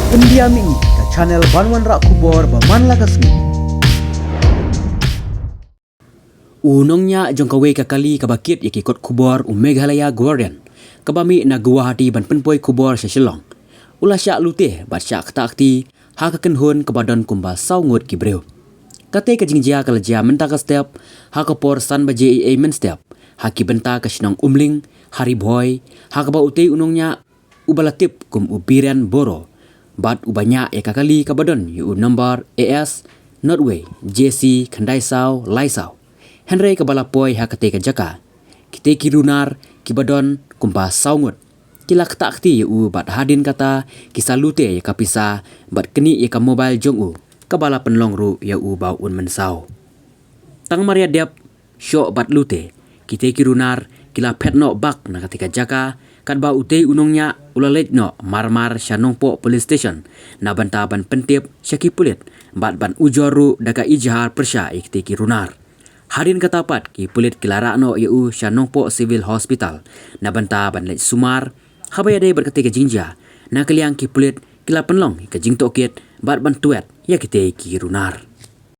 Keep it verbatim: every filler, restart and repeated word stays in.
India Mini, ka channel ban wanrah khubor ba man la ka sngi. U nongñiah jong kawei ka kali kaba kit ïa ki kot khubor u Meghalaya Guardian, kaba mih na Guwahati ban pynpoi khubor sha Shillong, u la shah lute bad shah ktah kti ha ka kynhun kaba don kumba saw ngut ki briew. Kata ka jingjia ka la jia mynta ka step ha ka por san baje eiei mynstep ha ki bynta ka shnong Umling, ha Ri Bhoi, ha kaba utei u nongñiah uba la tip kum u Biren Boro bad uba ñiah ïa ka kali kaba don ïa u nombar A S notwei J C khyndai saw lai saw. Hynrei kaba la poi ha katei ka jaka, kitei ki runar kiba don kumba saw ngut ki la ktah kti ïa u bad hadien kata ki sa lute ïa ka pisa bad knieh ïa ka mobile jong u, kaba la pynlong ruh ïa u ba un mynsaw. Tang mar ïa dep shoh bad lute, kitei ki runar ki la phet noh bak na katei ka jaka, katba utei u nongñiah u la leit noh marmar sha Nongpoh Police Station na bynta ban pyntip sha ki pulit bad ban ujor ruh da ka ijhar pyrshah ïa kitei ki runar. Hadien kata pat ki pulit ki la rah noh ïa u sha Nongpoh Civil Hospital na bynta ban leit sumar. Haba ïadei bad katei ka jingjia, na ka liang ki pulit ki la pynlong ïa ka jingtohkit bad ban tuet ïa kitei ki runar.